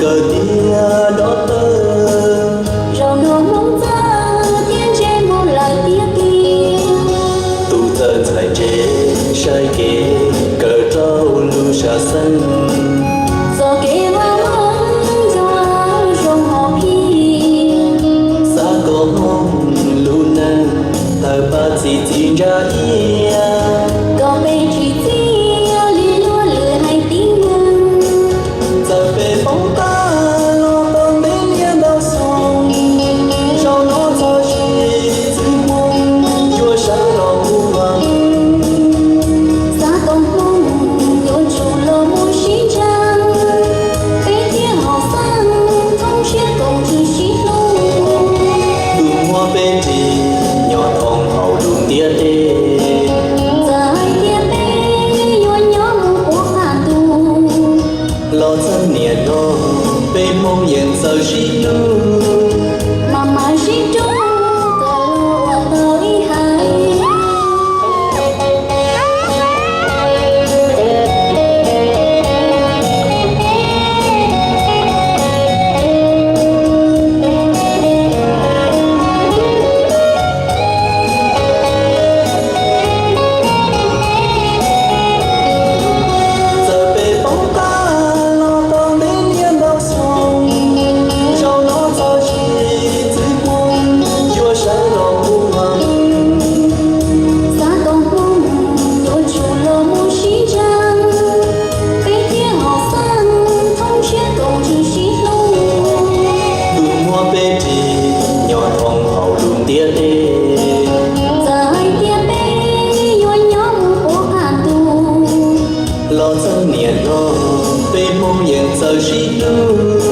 Tias dov tawg, zaum no Hmoob txawj thiab ntse mus lawm tiag tiag. Tus txawj txhais ntse saib kev kawm rau lub sam xeeb. Txoj kev vaj Hmoob zoo hom phiaj, xav kom Hmoob lub neej tawg pab txi txiv ntsa iab. Kom peb tsis txiaj li luag lwm haiv tib neeg. Txawm peb poob qab los tau ntev niaj ntau xyoo, zaum no txog tsis txwv Hmoob yuav sawv los mus ua. Xav kom Hmoob yuav tsum los mus sib ntsa, peb thiaj haum xeeb thoob siab koom txwm sib hlub. Tus muab peb ris nyob thoob hauv lub ntiaj teb. Txawm hais tias peb yuav nyob mus puag qab ntuj, los txog niam no peb Hmoob yeej txawj sib hlub. Mam mam sib hlub kom luag ua tau ib haiv. Txawm peb poob qab los tau ntev niaj ntau xyoo, zaum no txog tsis txwv Hmoob yuav sawv los mus ua. Xav kom Hmoob yuav tsum los mus sib ntsa, peb thiaj haum xeeb thoob siab koom txwm sib hlub. Tus muab peb ris nyob thoob hauv lub ntiaj teb. Txawm hais tias peb yuav nyob mus puag qab ntuj, los txog niam no peb Hmoob yeej txawj sib hlub.